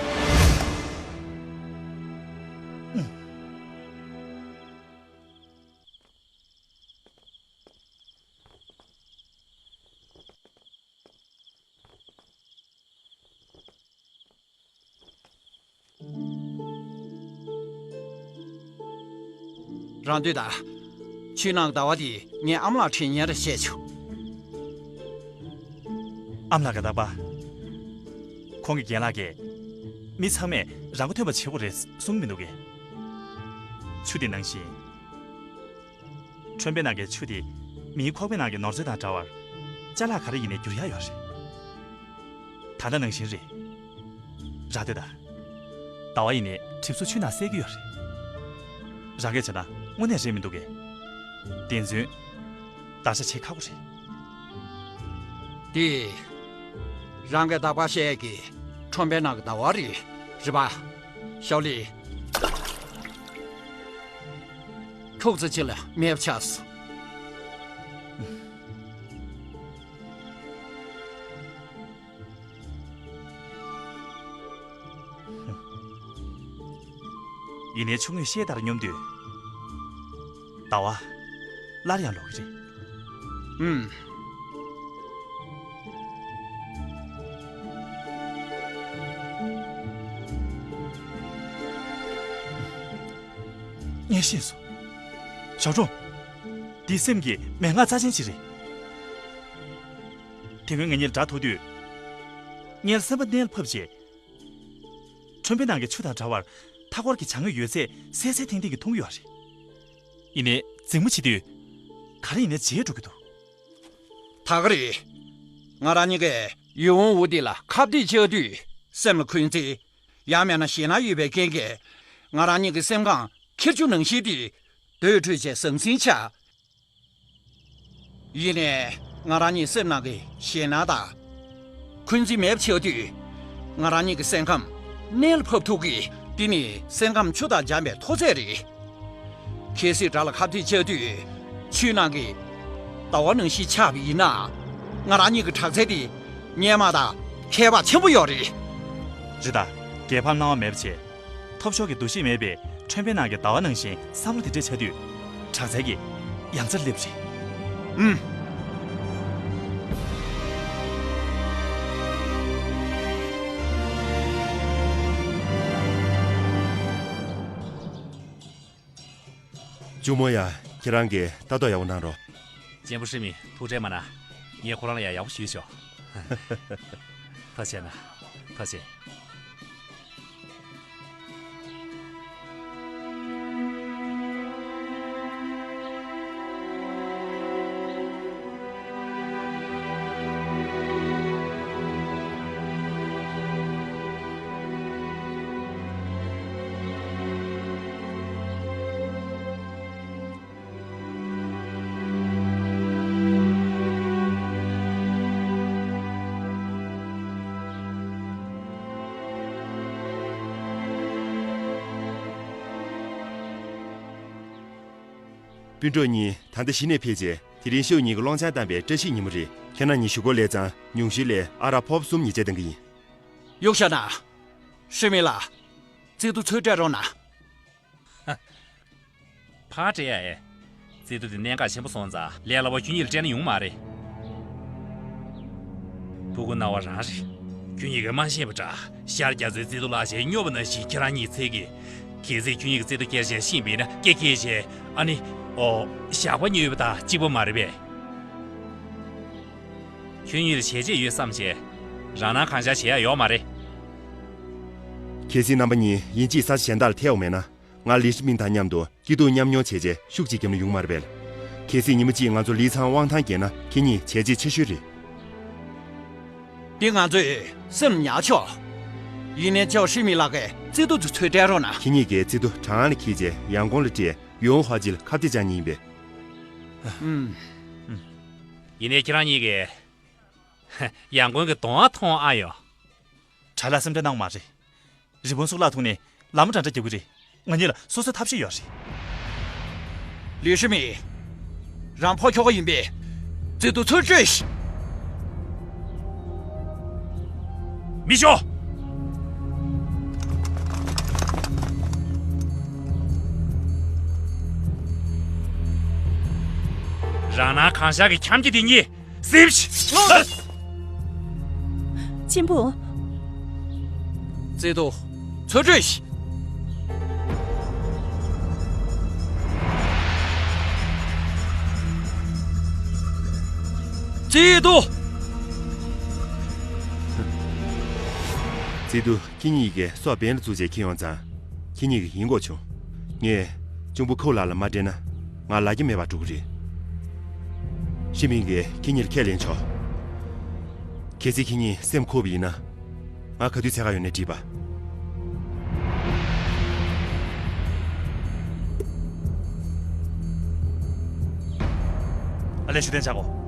རང་སྡོད་དང་། ཆུ་ནང་ཟླ་བ་དེ་ངའི་ཨ་མ་ལགས་དྲན་ཉན་རེ་བཤད་ཆོག་ཨ་མ་ལགས་ཀྱི་རྟག་པར། ཁོང་གི་རྒན་ལགས་ཀྱིས། མི་ཚང་མས་རང་མགོ་ཐོན་པ་བྱེད་དགོས་རེད་གསུང་མི་འདུག་གས། ཆུ་དེ་ནང་བཞིན། ཁྲོན་པའི་ནང་གི་ཆུ་དེ་མིའི་ཁོག་པའི་ནང་གི་ནོར་རྫས་དང་འདྲ་བར་ཅ་ལག་ག་རེ་ཡིན་ནའི་འགྱུར་ཡ་ཡོད་རེད། ད་ལྟ་ནང་བཞིན་རེད། རང་སྡོད་དང་། ཟླ་བ་ཡིན་ནའི་གྲིབ་གཟུགས་ཆུ་ནང་བསྲེག་གི་ཡོད་རེད། རང་གིས་བྱས་ན་དངོས་གནས་རེད་མི་འདུག་གས། བདེན་རྫུན་བརྡར་ཤ་བྱེད་ཁག་པོ་རེད། འདི། རང་གིས་རྟག་པར་བཤད་ཀྱི་ཁྲོན་པའི་ནང་གི་ཟླ་བ་རེད། རེད་པ། ཞའོ་ལི། ཁྱུག་ཙམ་ཅིག་ལ་མེད་པ་ཆགས་སོང་། ཡིན་ནའི་ཆུ་ངོས་ཤེལ་ལྟར་སྙོམས་དུས། ཟླ་བ། སླར་ཡང་ལོག་གི་རེད། ཨུམ། ངས་ཤེས་སོང་། ཞའོ་ཀྲུང་། འདི་སེམས་ཀྱི་མན་ངག་རྩ་ཆེན་ཞིག་རེད། དེ་སྔོན་ང་གཉིས་ལ་དགྲ་ཐུག་དུས། ངའི་སེམས་པ་མནལ་ཕབ་རྗེས། ཁྲོན་པའི་ནང་གི་ཆུ་དང་འདྲ་བར་མཐའ་འཁོར་གྱི་བྱ་དངོས་ཡོད་ཚད་གསལ་གསལ་ཐིང་ཐིང་གིས་མཐོང་གི་ཡོད་རེད། ཡིན་ནའི་འཛིང་མོ་བྱེད་དུས། ག་རེ་ཡིན་ནའི་བརྗེད་འགྲོ་གི་འདུག་ད་ག་རེད། ང་རང་གཉིས་ཀས་ཡུལ་དབང་འུ་དེ་ལ་ཁ་གཏད་བཅག་དུས་སེམས་ལ་འཁོན་འཛིན། ཡང་མིན་ན་ཞེད་སྣང་ཡོད་པའི་རྐྱེན་གྱིས། ང་རང་གཉིས་ཀྱི་སེམས་ཁམས་འཁྱེར་རྒྱུ་ནང་བཞིན་དེ། དུར་ཁྲོད་ཅན་ཟང་ཟིང་ཆགས། ཡིན་ནའི། ང་རང་གཉིས་སེམས་ནང་གི་ཞེད་སྣང་དང་། འཁོན་འཛིན་མེད་པ་བྱེད་དུས། ང་རང་གཉིས་ཀྱི་སེམས་ཁམས་མནལ་ཕབ་ཐུབ་ཀྱི། འདི་ནི་སེམས་ཁམས་ཆུ་དང་འཇམ་པའི་མཐོ་ཚད་རེད། གལ་སྲིད་དགྲ་ལ་ཁ་གཏད་བཅག་དུས། ཆུའི་ནང་གི་ཟླ་བ་ནང་བཞིན་ཆགས་པ་ཡིན་ན། ང་རང་གཉིས་ཀྱི་དྲག་རྩལ་དེ་སྔོན་མ་དང་ཁྱད་པར་ཆེན་པོ་ཡོད་རེད། རེད་ད། རྒྱལ་ཕམ་སྣང་བ་མེད་པ་བྱས། ཐོབ་ཤོར་གྱི་འདུ་ཤེས་མེད་པའི་ཁྲོན་པའི་ནང་གི་ཟླ་བ་ནང་བཞིན་བསམ་བློ་དེ་འདྲས་བྱ་དུས། དྲག་རྩལ་གྱི་ཡང་རྩེར་སླེབས་རེད། ཨུམ། གཅུང་མོ་ཡ། ཁྱེད་རང་གིས་ལྟ་རྟོག་ཡག་པོ་གནང་རོགས། གཅེན་པོ་ཧྲི་མི་ཐུགས་ཁྲལ་མ་གནང་། ངས་ཁོ་རང་ལ་ཡང་ཡག་པོ་ཞུས་ཆོག་ཐུགས་རྗེ་གནང་། ཐུགས་རྗེ། སྤུན་གྲོགས་གཉིས་ད་ལྟ་གཞི་ནས་ཕེབས་རྗེས། དེ་རིང་ཤོག་གཉིས་ཀྱི་སློང་ཆང་བཏང་པའི་བཀྲ་ཤིས་ཉིན་མོ་རེད། ཁྱེད་རང་གཉིས་གཞུག་གུ་སླེབས་ཙང་ཉུང་ཤོས་ལ་ཨ་རག་ཕོར་པ་གསུམ་ཉེས་ཆད་གཏང་གི་ཡིན། གཡུག་བཞག་ན། ཧྲི་མི་ལགས། བརྩེ་དུང་ཚུར་སྤྲད་རོགས་གནང་། ཕར་སྤྲད་ཡ་ཨེ། བརྩེ་དུང་དེ་གནད་འགག་ཆེན་པོ་སོང་ཙང་ལས་སླ་པོ་ཁྱོད་གཉིས་ལ་སྤྲད་ན་ཡོང་མ་རེད། ཕྲུ་གུ་སྣང་བ་རང་རེད། ཁྱོད་གཉིས་ཀྱིས་མ་ཤེས་པ་འདྲ། ཤར་རྒྱ་མཚོའི་བརྩེ་དུང་ལག་ཆས་སྨྱོ་བ་ནང་བཞིན་ཁྱེད་རང་གཉིས་འཚོལ་གི། གལ་སྲིད་ཁྱོད་གཉིས་ཀྱིས་བརྩེ་དུང་སྐྱེལ་བྱས་ཤེས་པས་ན་སྐེ་འཁྱེར་བྱས་ཨ་ནི། ཨོ། ཞགས་པ་སྨྱོ་བ་དང་གཅིག་པ་མ་རེད་པས། ཁྱོད་གཉིས་ལ་བྱས་རྗེས་ཡོད་བསམ་བྱས། རང་སྣང་གང་ཤར་བྱེད་ཡ་ཡོད་མ་རེད། གལ་སྲིད་རྣམ་པ་གཉིས་ཡིན་གཅིག་ས་ཆ་གཞན་དག་ལ་ཐལ་བ་མེད་ན། ང་ལི་ཧྲི་མིན་དང་མཉམ་དུ་སྐྱིད་སྡུག་མཉམ་མྱོང་བྱས་རྗེས་ཤུགས་གཅིག་བརྒྱབ་ན་ཡོང་མ་རེད་པས། གལ་སྲིད་ཉི་མ་གཅིག་ང་ཚོ་ལི་ཚང་དབང་ཐང་བརྒྱབ་ན་ཁྱེད་གཉིས་བྱས་རྗེས་ཆེ་ཤོས་རེད། འདི་ང་ཚོས་སེམས་ཉར་ཆོག་ཡིན་ནའི་ཅའོ་ཧྲི་མི་ལགས་ཀྱིས་བརྩེ་དུང་དེ་ཚུར་སྤྲད་རོགས་གནང་། ཁྱེད་གཉིས་ཀྱིས་བརྩེ་དུང་བྲང་ལ་འཁྱེར་རྗེས་ཡང་ཀོང་ལ་སྤྲད། ཡོང་ཧྭ་ཅི་ལ་ཁ་གཏད་བཅག་མཁན་ཡིན་པས། ཨུམ། ཡིན་ནའི་ཁྱེད་རང་གཉིས་ཀྱིས་ཡང་ཀོང་གི་གདོང་བ་མཐོང་ཨ་ཡོད། གྲྭ་ལགས་སེམས་ཁྲལ་གནང་དགོས་མ་རེད། རི་བོང་སུག་ལག་ཐུག་ནས་ལ་མོ་འདྲ་འདྲ་རྒྱག་གི་རེད། ང་གཉིས་ལ་སོ་སོའི་ཐབས་ཤེས་ཡོད་རེད། ལི་ཧྲི་མི། རང་ཕོ་ཁྱོ་ག་ཡིན་པས། བརྩེ་དུང་ཚུར་སྤྲོད་ཤིག་མི་ཤོག་རང་སྣང་གང་ཤར་གྱི་འཁྱམ་སྐྱིད་དེ་གཉིས། སེམས་ཤིག་གཅེན་པོ། བརྩེ་དུང་ཚུར་སྤྲོད་ཤིག་བརྩེ་དུང་། བརྩེ་དུང་། ཁྱེད་གཉིས་ཀྱིས་སྲོག་འབེན་ལ་བཙུགས་བྱས་འཁྱེར་ཡོང་ཙང་། ཁྱེད་གཉིས་ཀྱིས་ཡིན་དགོས་བྱུང་། ངས་གཅུང་པོ་ཁོའུ་ལགས་ལ་མ་སྤྲད་ན། ང་ལ་རྒྱ་མེད་པར་འགྲོ་གི་རེད། ཧྲི་མིང་གིས་ཁྱེད་གཉིས་ལ་ཁས་ལེན་ཆོག་གལ་སྲིད་ཁྱེད་གཉིས་སེམས་འཁུར་བ་ཡིན་ན། ང་ག་དུས་འཚོལ་ག་ཡོང་ནས་དྲིས་པ། ཨ་ལས་ཞུ་གཏན་བྱ་གོ།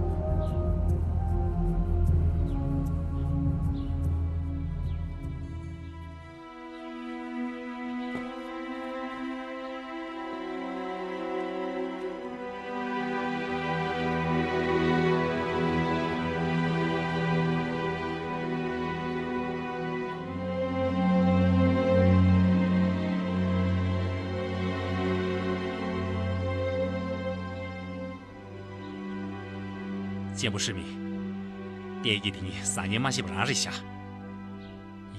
གཅེན་པོ་ཧྲི་མི། ལྟས་ཀྱི་དེ་གཉིས་བཟང་ངན་མ་ཤེས་པ་རང་རེད་ཤག་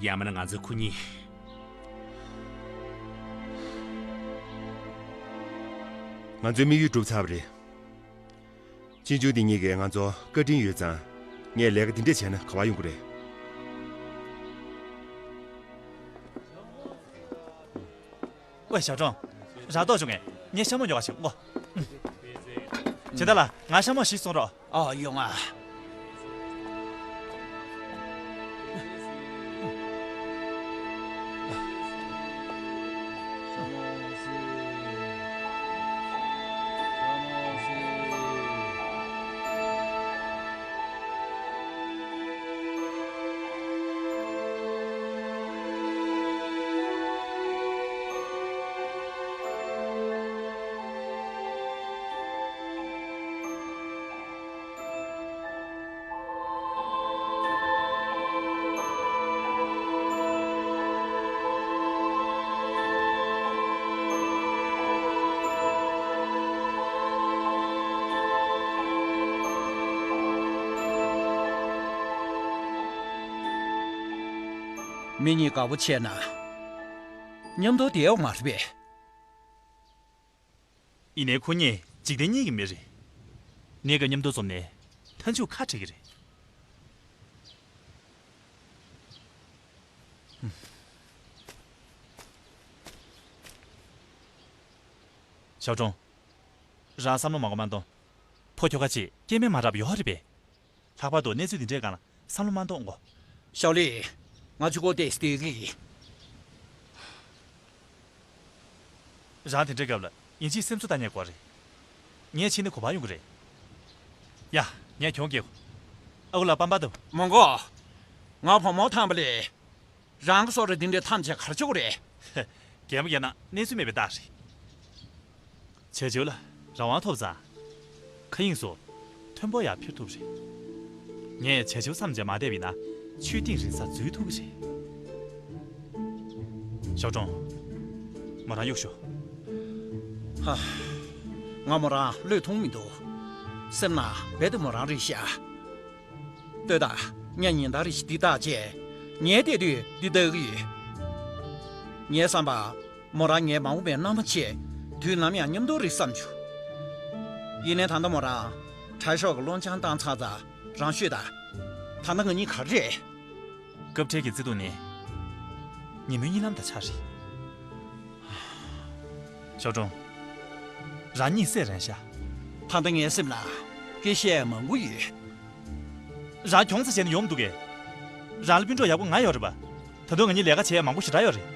ཡང་མིན་ན་ང་ཚོའི་ཁོ་གཉིས། ང་ཚོའི་དམིགས་ཡུལ་གྲུབ་ཚར་བ་རེད། གཅེན་གཅུང་དེ་གཉིས་ཀྱིས་ང་ཚོ་བཀའ་དྲིན་ཡོད་ཙང་། ངས་ལས་ཀ་འདི་འདྲས་བྱས་ན་ག་པར་ཡོང་གི་རེད། ཝེ་ཞའོ་ཀྲུང་། ར་ཏོག་བྱུང་ངས། ངས་ཤ་མོག་ཉོ་ག་ཞིག་ཨང་གོ། ཇི་ལྟར་ལ་ང་ཤ་མོག་ཞིག་གསུང་རོགས། ཨ་ཡོང་ང་། མི་གཉིས་དགའ་པོ་བྱས་ན་མཉམ་དུ་བསྡད་ཡོད་མ་རེད་པས། ཡིན་ནའི་ཁོ་གཉིས་འཇིག་རྟེན་གཉིས་ཀྱི་མི་རེད། ངེད་ཀྱི་མཉམ་དུ་འཛོམས་ནས་མཐའ་མཇུག་ཁ་བྲལ་གྱི་རེད། ཞའོ་ཀྲུང་། རང་བསམ་བློ་མང་པོ་མ་གཏོང་། ཕོ་ཁྱོ་ག་ཅིག་སྐྱེ་དམན་མ་རག་པ་ཡོད་རེད་པས། ལྷག་པར་དུ་གནས་ཚུལ་འདི་འདྲའི་སྒང་ལ་བསམ་བློ་མ་གཏོང་གོ། ཞའོ་ལི། ང་ཚོ་ཁོ་ཏེ་སྟེ་གི། རང་དེ་འདྲའི་སྐབས་ལ་ཡིན་གཅིག་སེམས་གསོ་བཏང་ཉན་དགོས་རེད། ངས་ཕྱིན་ནས་ག་པར་ཡོང་གི་རེད། ཡ། ངས་གྱོང་རྒྱག་གོ། ཨ་ཁུ་ལགས་པམ་པ་དུ། མོན་གོ། ང་བུ་མོ་ཐང་པ་ལས། རང་གི་སོ་ར་འདི་འདྲའི་ཐམས་ཅད་གར་ཆོག་རེད། གད་མོ་བགད་ན་གནས་ཚུལ་མེད་པའི་རྟགས་རེད། བྱ་བྱིའུ་ལ་རང་དབང་ཐོབ་ཙང་། མཁའ་དབྱིངས་སུ་མཐོན་པོ་ཡར་འཕུར་ཐུབ་རེད། ངས་བྱ་བྱིའུ་བསམ་བྱས་མ་བསྡད་པ་ཡིན་ན་ཆུའི་གཏིང་རིང་སར་འཛུལ་ཐུབ་ཀྱི་རེད། ཞའོ་ཀྲུང་། མོ་རང་གཡུག་ཞོག། ཧ། ང་མོ་རང་བློས་ཐོངས་མི་འདུག། སེམས་ནང་རྦད་དེ་མོ་རང་རེད་ཤག། ལྟོས་དང་། ངས་ཉིན་ལྟར་རེ་བཞིན་འདི་ལྟ་བྱས། ངའི་བལྟས་དུས་འདི་ལྟ་གི་ཡོད། ངའི་བསམ་པར། མོ་རང་ངའི་མ་འོངས་པའི་མནའ་མ་བྱས། དུས་ནམ་ཡང་མཉམ་དུ་རེད་བསམ་བྱུང་། ཡིན་ནའི་ད་ལྟ་མོ་རང་། དྲག་ཤོས་ཀྱི་བློ་འཆང་བཏང་ཚར་ཙང་རང་ཤོད་དང་། ད་ལྟ་ང་གཉིས་ག་རེ་རེད། སྐབས་འཕྲལ་གྱི་བརྩེ་དུང་ནི། ཉིན་མོའི་གཉིད་ལམ་དང་ཆ་རེད། ཞའོ་ཀྲུང་། རང་གཉིད་སད་རན་ཤག། ད་ལྟ་ངའི་སེམས་ལ་སྐད་ཆ་མང་པོ་ཡོད། རང་གྱོང་ཙམ་བྱས་ན་ཡོང་མི་འདུག་གས། རང་ལ་སྤུན་གྲོགས་ཡག་པོ་ང་ཡོད་རེད་པ། ད་དུང་ང་གཉིས་ལས་ཀ་བྱེད་ཡ་མང་པོ་ཞེ་དྲག་ཡོད་རེད།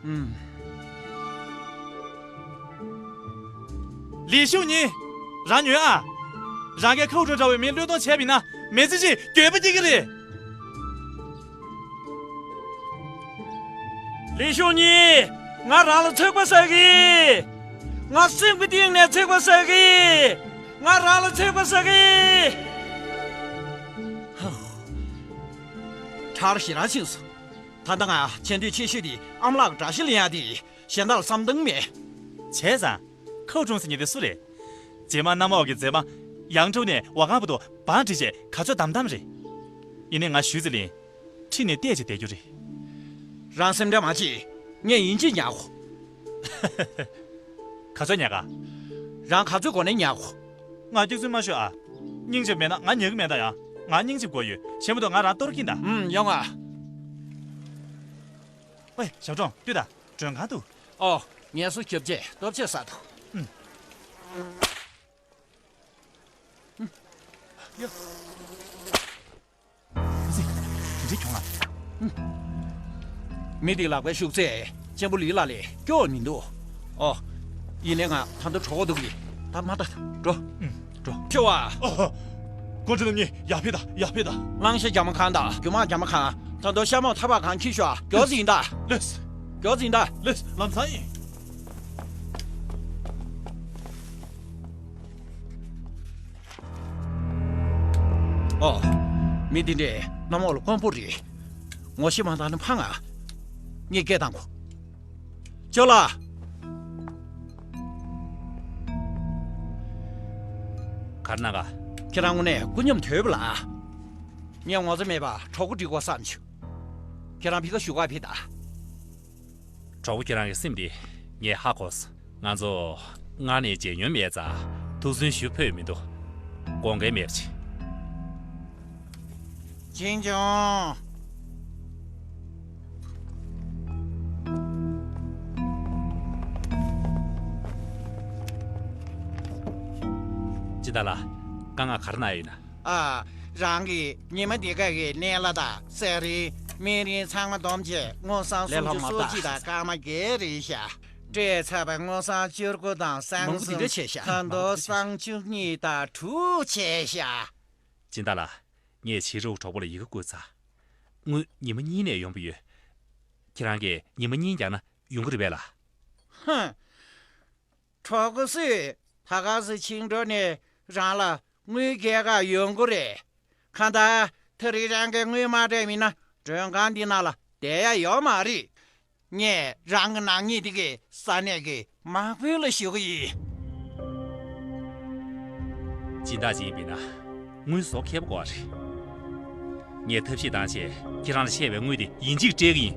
ཨུམ། ལི་ཤུ་ཉི། རང་ཉོན་ཨ། རང་གིས་ཁའུ་ཀྲུང་འདྲ་བའི་མི་བློས་གཏོང་བྱས་པ་ཡིན་ན་མི་ཚེ་གཅིག་འགྱོད་པ་སྐྱེ་གི་རེད། ལི་ཤུ་ཉི། ང་རང་ལ་ཚིག་པ་ཟ་གི། ང་སེམས་ཀྱི་གཏིང་ནས་ཚིག་པ་ཟ་གི། ང་རང་ལ་ཚིག་པ་ཟ་གི། ཧ། གྲར་ཞེ་དྲག་ཕྱིན་སོང་། ད་ལྟ་ང་བྱེད་འདོད་ཆེ་ཤོས་དེ་ཨ་མ་ལགས་ཀྱི་དགྲ་ཤ་ལེན་ཡག་དེ། གཞན་དག་ལ་བསམ་སྟངས་མེད། བྱས་ཙང་། ཁའུ་ཀྲུང་ཟེར་མཁན་དེ་སུ་རེད། རྗེས་མ་མནའ་མ་འོག་གི་མཛེས་མ་ཡང་ཀྲོའུ་ནས་ཝ་ཁང་བར་དུ་བང་བསྒྲིགས་བྱས་ག་ཚོད་དམ་དམ་རེད། ཡིན་ནའི་ང་ཞུས་ཙི་ལིན། ཁྲིད་ནས་བལྟས་བྱས་བསྡད་རྒྱུ་རེད། རང་སེམས་ཁྲལ་མ་བྱེད། ངས་ཡིན་གཅིག་ཉར་གོ། ག་ཚོད་ཉར་ག། རང་ག་ཚོད་དགོས་ནའི་ཉར་གོ། ང་སྐྱག་རྫུན་མ་ཤོད་ཨ། སྙིང་རྗེ་མེད་ན་ང་ཉར་གི་མེད་ད་ཡ། ང་སྙིང་རྗེ་དགོས་ཡོད། གཞན་མ་གཏོགས་ང་རང་གཏོར་གྱིན་ད། ཨུམ། ཡོང་ཨ། ཝེ་ཞའོ་ཀྲུང་། ལྟོས་དང་། མགྲོན་ཁང་དུ། ཨོ། ངལ་གསོ་རྒྱབ་རྗེས་ལྟོ་ཆས་ཟ་དང་། ཨུམ། ཨུམ། ཡ། ཁུ་སིག། དེ་འདྲའི་གྱོང་ལ། ཨུམ། མི་འདི་ལག་པའི་ཤུགས་ཚད་གཅེན་པོ་ལི་ལ་ལས་སྐྱོ་བ་མི་འདུག། ཨོ། ཡིན་ནའི་ང་ད་དུང་གྲོགས་པོ་འདུག་གི། ད་མ་ད་འགྲོ། ཨུམ། འགྲོ། ཁྱོ་བ། ཨོ། ཀོ་ཅི་ནམ་ཉི་ཡར་ཕེབས་ད། ཡར་ཕེབས་ད། གླང་ཤ་རྒྱ་མ་གང་དང་རྒྱུ་མ་རྒྱ་མ་གང་། ད་དུང་ཤ་མོག་ཐག་པ་གང་ཁྱི་ཤོག། མགྱོགས་ཟིན་ད། ལོས། མགྱོགས་ཟིན་ད། ལོས། ལམ་སང་ཡིན། ཨོ། མི་འདི་འདྲས་གནམ་འོག་ལ་དཀོན་པོ་རེད། ངོ་ཤེས་མ་ཐག་ནི་ཕངས་ང་། ངས་སྐད་བཏང་གོ། ཅོ་ལགས། ག་རེ་གནང་ག། ཁྱེད་རང་དངོས་གནས་སྐུ་ཉམས་དོད་པ་ལ། ངས་ངོ་ཚ་མེད་པར་གྲོགས་པོ་སྒྲིག་དགོས་བསམ་བྱུང་། ཁྱེད་རང་ཕ་གིར་བཞུགས་ག་ཕེབས་དང་། གྲོགས་པོ་ཁྱེད་རང་གི་སེམས་འདི་ངས་ཧ་གོ་སོང་། ང་ཚོ་ སྔར་ནས་མཇལ་མྱོང་མེད་ཙང་ཐུགས་སུན་ཞུ་ཕོད་མི་འདུག་དགོངས་འགལ་མེད་པ་བྱེད། ཅིན་ཅུང་། ཅིན་ཏཱ་ལགས། དཀའ་ངལ་ག་རེ་གནང་ཡོད་ན། ཨ། རང་གིས་ཉི་མ་འདི་ག་གི་གནས་ལ་དང་ཟས་རིན་སྨན་རིན་ཚང་མ་བསྡོམས་བྱས་དངུལ་སྲང་ལས་སུམ་ཅུ་སོ་གཅིག་དང་སྐར་མ་བརྒྱད་རེད་ཤག་སྤྲད་ཚར་བའི་དངུལ་སྲང་བཅུ་དགུ་དང་སྲང་གསུམ། ད་དུང་སྲང་བཅུ་གཉིས་དང་དྲུག་བྱས་ཤག་ཅིན་ཏཱ་ལགས། ངས་བྱིས་སྒྲུང་གྲོགས་པོ་ལ་ཡི་གེ་བསྐུར་ཚར། དངུལ་ཉི་མ་གཉིས་ནས་ཡོང་གི་ཡོད། ཁྱེད་རང་གིས་ཉི་མ་གཉིས་བརྒྱབ་ན་ཡོང་གི་རེད་པས་ལགས། ཧུམ། གྲོགས་པོ་སུས་ད་ག་སེ་ཆིང་ཀྲོའུ་ནས་རང་ལ་དངུལ་རྒྱག་གར་ཡོང་གི་རེད། གང་ལྟར་ཐག་རིང་རང་གིས་དངུལ་མ་སྤྲད་མིན་ན་མགྲོན་ཁང་འདི་ནང་ལ་བསྡད་ཡ་ཡོད་མ་རེད། ངས་རང་གི་ནག་ཉེས་དེ་གའི་ས་གནས་ཀྱི་དམག་དཔོན་ལ་ཞུ་གི་ཡིན། སྦྱིན་བདག་ཅིག་ཡིན་པས་ན་དངུལ་བཟོ་མཁས་པོ་དགོས་པ་རེད། ངས་ཐབས་ཤེས་བཏང་བྱས་ཁྱེད་རང་ལ་བཤད་པའི་དངུལ་དེ་ཡིན་གཅིག་སྤྲད་ཀྱི་ཡིན།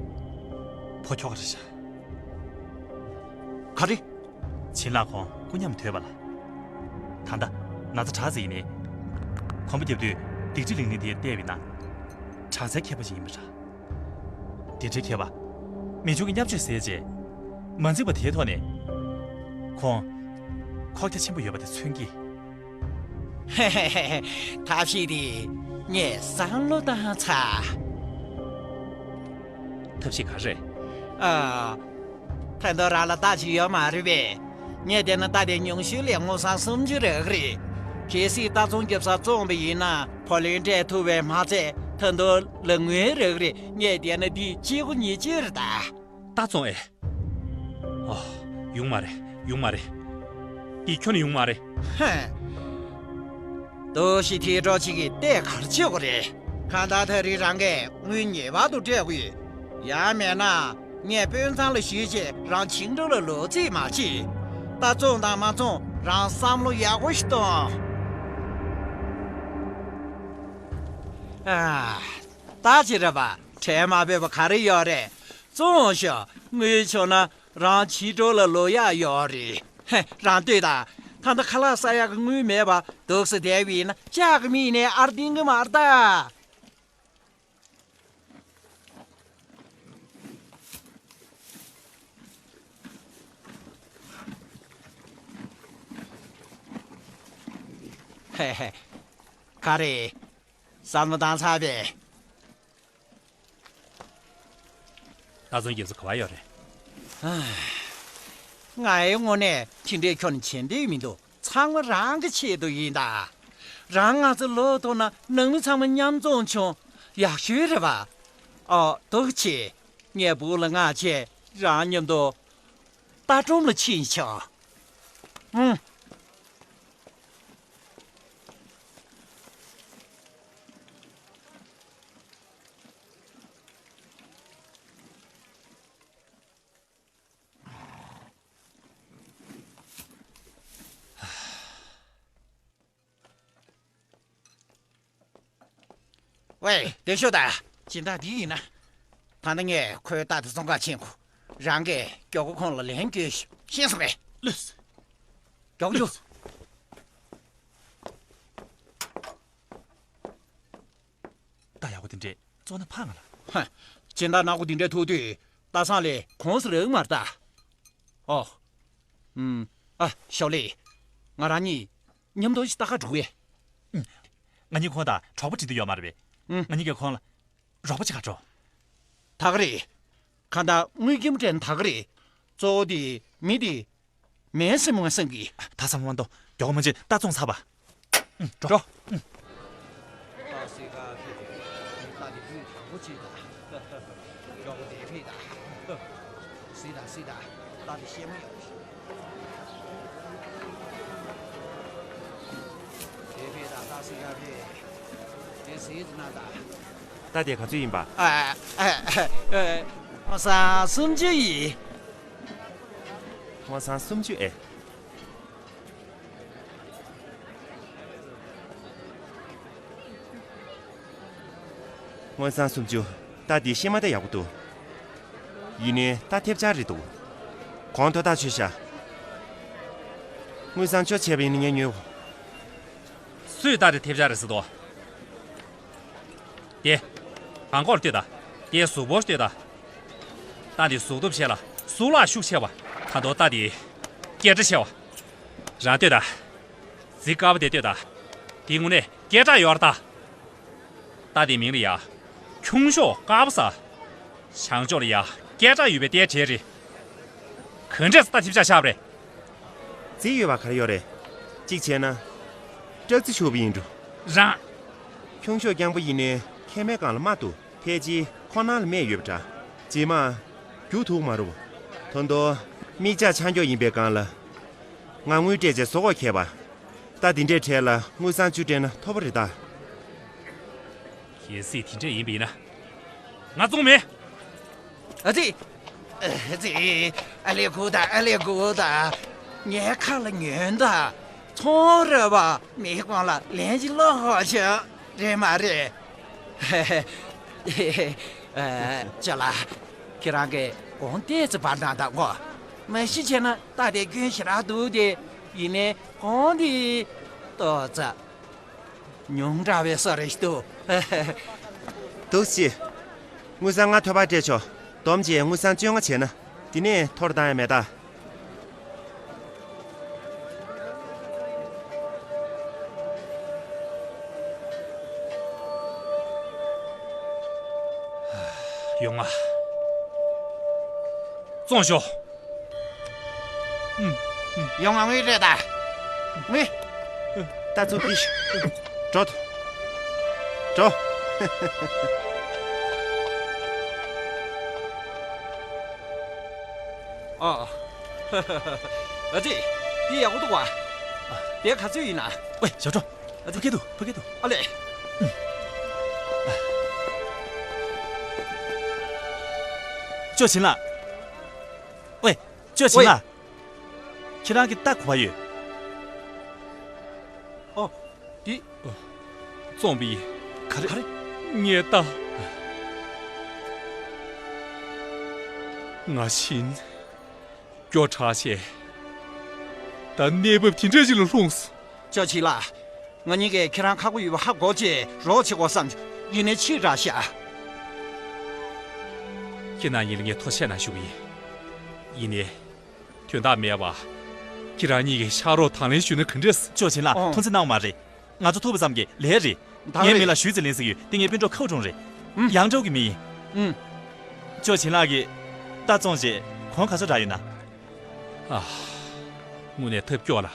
ཕོ་ཁྱོ་ག་རེ་བྱ། ག་རེ། བྱིན་ལགས་ཁོང་སྐུ་ཉམས་དོད་པ་ལ། ད་ལྟ་ན་ཚ་དྲག་ཙམ་ཡིན་ནའི། གོམ་པ་རྒྱབ་དུས་སྡིགས་ར་ལིང་ལིང་དེ་བལྟས་པས་ན། དྲག་རྩལ་མཁས་པ་ཞིག་ཡིན་པ་འདྲ། དེ་འདྲའི་མཁས་པ། མི་ཆུང་གི་བརྙས་བཅོས་ཟེར་བྱས། མ་འཛིན་པ་དེའི་ཐོག་ནས། ཁོང་། ཁོག་རྒྱ་ཆེན་པོ་ཡོད་པ་དེ་མཚོན་གྱི། ཧེ་ཧེ་ཧེ། ཐབས་ཤེས་དེ་ངས་བསམ་བློ་བཏང་ཚར། ཐབས་ཤེས་ག་རེ། ཨ། ད་དུང་རང་ལ་རྟ་ཅིག་ཡོད་མ་རེད་པས། ངས་བལྟས་ན་རྟ་དེ་ཉུང་ཤོས་ལ་དངུལ་སྲང་སུམ་ཅུ་རག་གི་རེད། གལ་སྲིད་རྟ་བཙོང་རྒྱབ་སར་བཙོངས་པ་ཡིན་ན་བུ་ལོན་སྤྲད་ཐུབ་པས་མ་ཚད་ད་དུང་ལག་དངུལ་རག་གི་རེད། ངས་བལྟས་ན་འདི་གཅིག་པོ་ཉིས་གཅིག་རེད་ད། རྟ་བཙོང་ཨེ། ཨོ། ཡོང་མ་རེད། ཡོང་མ་རེད། འདི་ཁྱོན་ནས་ཡོང་མ་རེད། ཧེ། ཏོ་ཤི་ཐི་ཀྲོ་ཅིག་གིས་ལྟས་ག་རེ་བྱེད་དགོས་རེད། གང་ལྟར་ཐག་རིང་རང་གིས་དངུལ་ངེས་པར་དུ་སྤྲད་དགོས་ཡོད། ཡང་མེད་ན་ངས་དཔོན་ཚང་ལ་ཞུས་བྱས་རང་ཆིང་ཀྲོའུ་ལ་ལོག་རྩིས་མ་བྱེད། རྟ་བཙོང་དང་མ་བཙོང་རང་བསམ་བློ་ཡག་པོ་ཞིག་གཏོང་། ཨ། རྟ་ཅི་རེད་པ། ཁྲལ་མ་ཕོད་པ་ག་རེ་ཡོད་རེད། བཙོང་ཤོག་དངུལ་བྱུང་ན་རང་ཆིང་ཀྲོའུ་ལ་ལོག་ཡག་ཡོད་རེད། ཧེ། རང་ལྟོས་དང་། ད་ལྟ་ཁ་ལག་ཟ་ཡག་གི་དངུལ་མེད་པ་འདུག་སེ་བསྡད་པ་ཡིན་ན་ལྕགས་ཀྱི་མིག་ནས་ཨར་ལྡིང་གི་མ་རེད་ད། ཧེ་ཧེ། ག་རེ། བསམ་བློ་བཏང་ཚར་པས། ད་བཙོང་རྒྱབ་ས་ག་པར་ཡོད་རེད། ཨ། ངའི་ངོས་ནས་དེ་འདྲའི་ཁྱོན་ནས་བྱེད་འདོད་མི་འདུག་ཚང་མ་རང་གི་ཆེད་དུ་ཡིན་ད། རང་ང་ཚོ་ལོ་ཐོག་ན་ནང་མི་ཚང་མ་མཉམ་འཛོམས་བྱུང་ཡག་ཤོས་རེད་པ། ཨོ། འདུག་སེ་ངས་བུ་ལ་མངགས་བྱས་རང་མཉམ་དུ་རྟ་སྒྲོམ་ལ་ཕྱིན་ཆོག་ཨུམ། ཝེ། བདེ་ཤོག་ད། སྦྱིན་བདག་འདི་ཡིན་ན། ད་ནི་ངས་ཁོའི་རྟ་དེ་བཙོང་གར་ཕྱིན་དགོས། རང་གིས་མགྱོགས་པོ་ཁོང་ལ་ལན་བསྐྱོན་ཤོག་ཤེས་སོང་ངས། ལགས་སོ། མགྱོགས་པོ་ཤོག་རྟ་ཡག་པོ་དེ་འདྲས་བཙོང་ན་ཕངས་ང་ལ། ཧ། སྦྱིན་བདག་ནག་པོ་དེ་འདྲས་ཐུག་དུས་རྟ་ཚང་ལས་གོང་ས་རག་མ་རེད་ད། ཨོ། ཨུམ། ཨ། ཞའོ་ལི། ང་རང་གཉིས་མཉམ་དུ་ཞིག་ལྟ་ག་འགྲོ་གི། ཨུམ། ང་གཉིས་ཁོང་དང་གྲོགས་པོ་བྱེད་འདོད་ཡོད་མ་རེད་པས། ཨུམ། ང་གཉིས་ཀྱིས་ཁོང་ལ་རོགས་པ་བྱེད་ག་འགྲོ། ད་ག་རེད། གང་ལྟར་དངུལ་ཁྱིམ་སྤྲད་ན་ད་ག་རེད། གཙོ་བོ་དེ་མི་དེ་མེད་སེམས་ངན་སེམས་ཀྱི། ད་བསམ་བློ་མ་གཏོང་། མགྱོགས་པོ་མ་བྱེད། རྟ་བཙོང་ཚར་བ། ཨུམ། འགྲོ། འགྲོ། ཨུམ། རྟ་སེ་ག་ཕེ་ཕེ། རྟ་འདི་ལུས་དྲང་པོ་ཅིག་དང་། མགྱོགས་པོ་དེ་ཕེ་དང་། སི་དང་སི་དང་། རྟ་འདི་ཤེད་མ་ཡོད་ཞིག་དེ་ཕེ་དང་། རྟ་སེ་ག་ཕེ། དེ་སི་དང་ན་དང་། རྟ་དེ་ག་ཚོད་ཡིན་པ། ཨ། ཨ། ཨ། ཨ། སུམ་ཅུ་ཡིན། ཧོན་སང་སུམ་ཅུ་ཨེ། ཧོན་སང་སུམ་ཅུ། རྟ་འདི་ཤེད་མ་ད་ཡག་པོ་འདུག་ཡིན་ནའི་རྟ་ཐེབས་ཆག་རེད་འདུག་གོང་མཐོ་ཐག་ཆོད་ཤག་དངུལ་སྲང་བཅོ་བྱས་པ་ཡིན་ན་ངས་ཉོས། སུས་རྟ་དེ་ཐེབས་ཆག་རེད་ཟེར་དོ། དེ། གང་གོར་ལྟོས་དང་། དེ་གཟུགས་པོ་ལྟོས་དང་། རྟ་འདི་གཟུགས་སྟོབས་ཆེ་ལ་གཟུགས་ལ་ཤུགས་ཆེ་བ། ད་དོ་རྟ་འདི་སྐད་སྒྲ་ཆེ་བ། རང་ལྟོས་དང་། རྫི་དཀར་པོ་དེ་ལྟོས་དང་། དེ་དངོས་གནས་སྐད་གྲགས་ཡོད་རེད་ད། རྟ་དེའི་མིང་ལ་ཡ། ཁྱུང་གཤོག་དཀར་པོ་ཟེར། བྱང་ཕྱོགས་ལ་ཡ་སྐད་གྲགས་ཡོད་པའི་རྟའི་གྲས་རེད། ག་འདྲས་སེ་རྟ་ཐེབས་ཆག་ཆགས་པ་རེད། རྫི་ཡོད་པ་ག་རེ་ཡོད་རེད། གཅིག་བྱས་ན། སྐྲག་རྫི་ཕྱུག་པོ་ཡིན་འགྲོ། རང་། ཁྱུང་གཤོག་རྐྱང་པོ་ཡིན་ནའི་མཁལ་མའི་སྒང་ལ་རྨ་འདུག་ཕལ་ཆེར་ཁོག་ནང་ལ་རྨས་ཡོད་པ་འདྲ། རྗེས་མ་རྒྱུག་ཐུབ་མ་རེད། ད་དུང་མིག་ལྕགས་ཆག་འགྱོག་ཡིན་པའི་སྒང་ལ། ང་དངུལ་སྤྲད་བྱས་བཟོ་དགོས་ཁེལ་བ། རྟ་འདི་འདྲའི་གྲས་ལ་དངུལ་སྲང་བཅུ་སྤྲད་ན་མཐོ་པོ་རེད་ད། གལ་སྲིད་དེ་འདྲ་ཡིན་པ་ཡིན་ན། ང་བཙོང་མེད། ཨ་ཙི། ཨ་ཙི། ཨ་ལེ་གུ་ད་ཨ་ལེ་གུ་ད། ངའི་ཁ་ལ་ཉོན་ད། ཚོང་ར་བ་མི་དགོང་ལ་ལན་ཅིག་སློག་ཧོ་ཆོ། རེད་མ་རེད། ཨ། ཅོ་ལགས། ཁྱེད་རང་གིས་གོང་ཏོག་ཙམ་བར་གནང་དང་གོ། མ་གཞི་བྱས་ན་རྟ་དེ་སྐྱོན་ཞེ་དྲག་འདུག་སྟེ། ཡིན་ནའི་གོང་དེ་ཏོག་ཙམ་ཉུང་དྲགས་པའི་བཟོ་རེད་འདུག་འདུག་སེ། དངུལ་སྲང་ལྔ་ཐོལ་པ་སྤྲད་ཆོག་བསྡོམས་བྱས་དངུལ་སྲང་བཅོ་ལྔ་བྱས་ན། དེ་ནས་མཐོ་རུ་བཏང་ཡ་མེད་ད། ཡོང་ང་བཙོང་ཤོག་ཡོང་ང་དངུལ་སྤྲད་ད། དངུལ། རྟ་ཚུགས་ཀྱིས། འགྲོ། འགྲོ། ཨ། ཨ་ཙི། འདི་ཡག་པོ་འདུག་བ། དེ་ག་ཚོད་ཡིན་ན། ཝེ་ཞའོ་ཀྲོའུ། ཨ་ཙི། ཕ་གི་འདུག་ཕ་གི་འདུག་ཨ་ལེ། ཅོ་ཆིན་ལགས། ཝེ། ཅོ་ཆིན་ཝེ། ལགས། ཁྱེད་རང་གི་རྟ་ག་པར་ཡོད། ཨོ། འདི། བཙོང་པ་ཡིན། ག་རེ། ག་རེ། ངའི་རྟ། ང་ཤི་ན་སྐྱོ་དྲགས་བྱས། ད་གནས་བབ་དེ་འདྲ་ཞིག་ལ་ལྷུང་སོང་། ཅོ་ཆིན་ལགས། ང་གཉིས་ཀས་ཁྱེད་རང་ཁག་པོ་ཡོད་པ་ཧ་གོ་བྱས་རོགས་བྱེད་དགོས་བསམ། ཡིན་ནའི་ཕྱིར་དྲགས་ཤག་ཁྱེད་རྣམ་གཉིས་ལ་ངས་ཐུགས་རྗེ་གནང་ཞུ་གི་ཡིན། ཡིན་ནའི། དོན་དག་མེད་པ། ཁྱེད་རང་གཉིས་ཀྱིས་ཤག་རོགས་དང་ལེན་ཞུས་ན་ག་འདྲས། ཅོ་ཆིན་ལགས། ཨོ། ཐུགས་རྗེ་གནང་བ་མ་རེད། ང་ཚོ་ཐུབ་པ་ཙམ་གྱིས་ལན་རེད། ད་ངའི་རེད། མིང་ལ་ཞུས་ཙི་ལིན་ཟེར་ཡོད། འདི་ངའི་སྤུན་གྲོགས་ཁའོ་ཀྲུང་རེད། ཨུམ། ཡང་ཀྲོའུ་གི་མི་ཡིན། ཨུམ། ཅོ་ཆིན་ལགས་ཀྱིས་རྟ་བཙོངས་རྗེས་གོང་ག་ཚོད་དྲག་ཡོད་ན། ཨ། དངོས་གནས་ཐབས་སྐྱོ་ལ།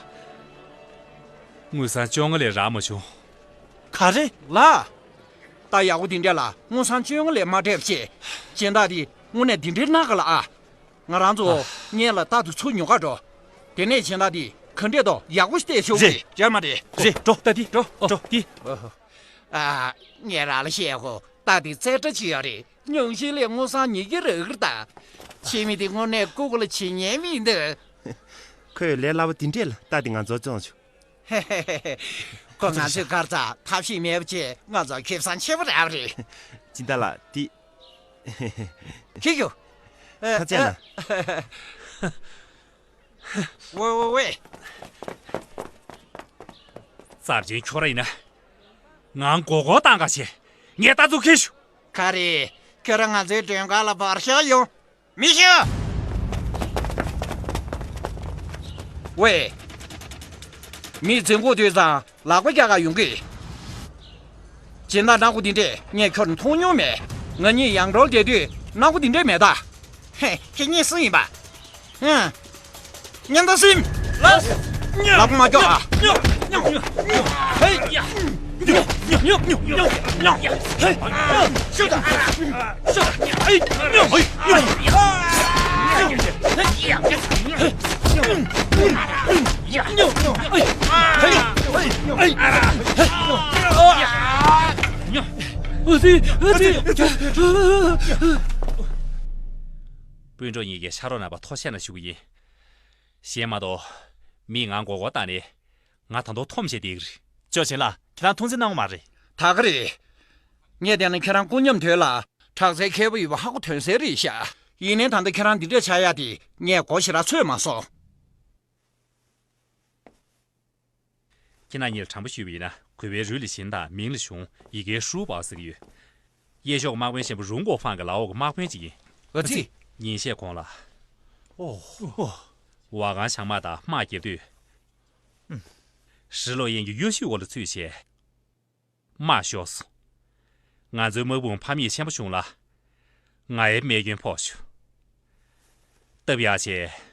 དངུལ་སྲང་བཅོ་ལྔ་ལས་རག་མ་བྱུང་། ག་རེ། ལགས། རྟ་ཡག་པོ་འདི་འདྲ་ལ་དངུལ་སྲང་བཅོ་ལྔ་ལས་མ་སྤྲད་པ་བྱས། སྦྱིན་བདག་འདི་དངོས་གནས་འདི་འདྲའི་གནའ་ག་ལ་ཨ། ང་རང་ཚོ་ཨ། སྔོན་ལ་རྟ་དེ་ཚུར་ཉོ་ག་འགྲོ། དེ་ནས་སྦྱིན་བདག་འདི་ག་འདྲས་དོ་ཡག་པོ་ཞིག་སྟེར་ཤོག་རེད། གི་རེད་མ་རེད། རེད། འགྲོ། ད་འདི་འགྲོ། ཨོ། འགྲོ་འདི། ཨ། ངས་རང་ལ་བཤད་གོ། རྟ་དེ་རྩེ་གྲ་ཅིག་ཡོད་རེད། ཉུང་ཤོས་ལས་དངུལ་སྲང་ཉིས་བརྒྱ་རག་གི་རེད་ད། ཕྱི་མི་དེ་དངོས་གནས་ལྐུགས་ལ་བྱེད་ཉན་མི་འདུག་ཁོས་ལས་སླ་པོ་དེ་འདྲས་ལ་རྟ་དེ་ང་ཚོར་བཙོངས་བྱུང་། ཁོ་ང་ཚོའི་སྒར་རྩར་ཐབས་ཤེས་མེད་པ་བྱས་ང་ཚོར་ཁེ་བཟང་ཆེ་པོ་རག་པ་རེད། སྦྱིན་བདག་ལགས་འདི། ཁྱེད་ཀྱིས། ཁ་ཆད་ན། ཝེ་ཝེ་ཝེ། རྩར་ཅན་ཁྱོད་ར་ཡིན་ན། ང་མགོ་སྐོར་བཏང་ག་བྱས། ངས་རྟ་ཚུར་ཁྱེར་ཤོག་ག་རེ། ཁྱོད་རང་ང་ཚོའི་མགྲོན་ཁང་ལ་བར་ཤོག་ཡོང་། མི་ཤོག་ཝེ། མི་འཛིང་གོ་དུས་ཙང་ལག་པ་རྒྱག་ག་ཡོང་གི། སྦྱིན་བདག་སྣ་ཁུག་འདི་འདྲས་ངས་ཁྱོད་མཐོང་མྱོང་མེད། ང་གཉིས་ཡང་འགྲོལ་བསྡད་དུས་སྣ་ཁུག་འདི་འདྲས་མེད་ད། ཧེ། ཁྱེད་གཉིས་སུ་ཡིན་པ། ཧེ། ཉན་ད་སིམ། ལགས། ལག་པ་མ་རྒྱོབ་ཨ། ཧེ། སྤུན་གྲོགས་གཉིས་ཀྱི་ཕྱག་རོགས་རྣམ་པ་ཐུགས་རྗེ་གནང་ཞུ་གི་ཡིན། གཞན་མ་གཏོགས། མིས་ང་མགོ་སྐོར་བཏང་ནས། ང་ད་དུང་འཐོམ་བྱས་བསྡད་ཀྱི་རེད། ཅོ་ཆེན་ལགས། ཁྱེད་རང་མཐོང་ཆེན་གནང་བ་མ་རེད། ད་ག་རེད། ངས་བལྟས་ན་ཁྱེད་རང་སྐུ་མཉམ་དོད་ལ་དྲག་རྩལ་མཁས་པོ་ཡོད་པ་ཧ་གོ་དོན་གསལ་རེད་ཤག་ཡིན་ནའི་ད་ལྟ་ཁྱེད་རང་འདི་འདྲས་ཆགས་ཡག་དེ་ངས་མགོ་ཞེ་དྲག་ཚོད་མ་སོང་། ཁྱེད་རྣམ་གཉིས་ལ་དྲང་པོ་ཞུས་པ་ཡིན་ན། གུས་པའི་རུས་ལ་ཞེན་དང་མིང་ལ་ཞུང་། ཡི་གེའི་ཧྲུའུ་པའོ་ཟེར་གྱི་ཡོད། གཡས་ཕྱོགས་དམག་དཔོན་ཆེན་པོ་རུང་གོ་ཧྥང་གི་ལའོ་གི་དམག་དཔོན་ཅིག་ཡིན། ཨ་ཙི། ཉིན་ཤས་གོང་ལ། ཨོ། ཝ་གང་བྱང་དམག་དང་དམག་རྒྱག་དུས། ཧྲི་ལོ་ཡན་གྱི་གཡོ་ཇུས་འོག་ལ་ཚུད་བྱས། དམག་ཤོར་སོང་། ང་ཚོའི་དམག་དཔུང་ཕམ་ཉེས་ཆེན་པོ་བྱུང་ལ། ང་ཡི་རྨས་སྐྱོན་ཕོག་བྱུང་། སྟབས་ཡག་བྱས།